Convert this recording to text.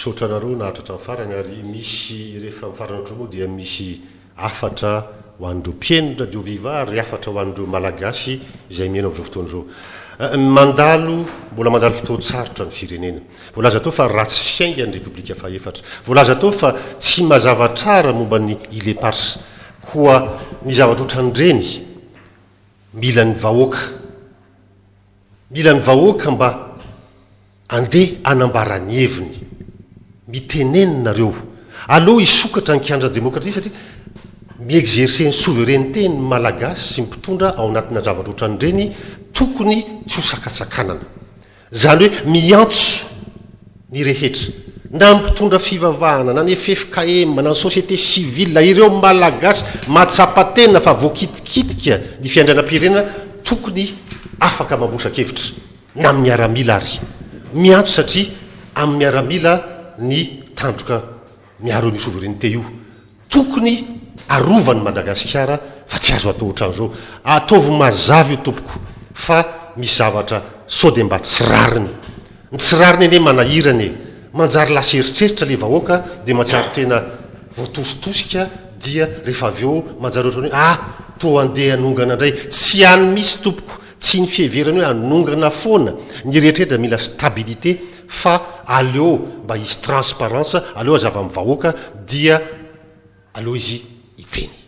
Misaotra anareo naharitra hatramin'ny farany ary misy rehefa mifarana ohatr'izao moa dia misy hafatra ho an'ireo mpihaino Radio Viva ary hafatra ho an'ireo Malagasy izay mihaino amin'izao fotoana izao. Mandalo, mbola mandalo fotoan-tsarotra ny firenena. Voalaza teo fa ratsy fiainga ny Repoblika fahefatra. Voalaza teo fa tsy mazava tsara momba ny Îles Éparses. Koa ny zavatra ohatran'ireny, mila ny vahoaka. Mila ny vahoaka mba andeha hanambara ny heviny. Mitenena nareo. Aleo hisokatra ny kianja demokrasia satria mi-exercer ny souveraineté ny Malagasy sy ny mpitondra ao anatina zavatra ohatran'ireny tokony tsy ho sakatsakanana. Izany hoe miantso ny rehetra, na ny mpitondra fivavahana, na ny ffkm, na ny société civile, ireo Malagasy mahatsapa tena fa voakitikitika ny fiandrianam-pirenena tokony afaka mamosa-kevitra, na ny miaramila ary. Miantso satria amin'ny miaramila ny tandroka miaro an'io souveraineté io. Tokony arovany Madagasikara fa tsy azo atao otran'izao. Ataovy mazava io tompoko fa misy zavatra sao dia mba tsy rariny. Ny tsy rariny anie manahirana e. Manjary lasa eritreritra le vahoaka dia mahatsiaro tena voatositosika dia rehefa avy eo manjary ohatran'ny hoe ah toa andeha hanongana indray. Tsy any mihitsy tompoko, tsy ny fiheverana hoe hanongana foana. Ny rehetra mila stabilité fa aleo mba hisy transparence, aleo hazava amin'ny vahoaka dia aleo izy hiteny.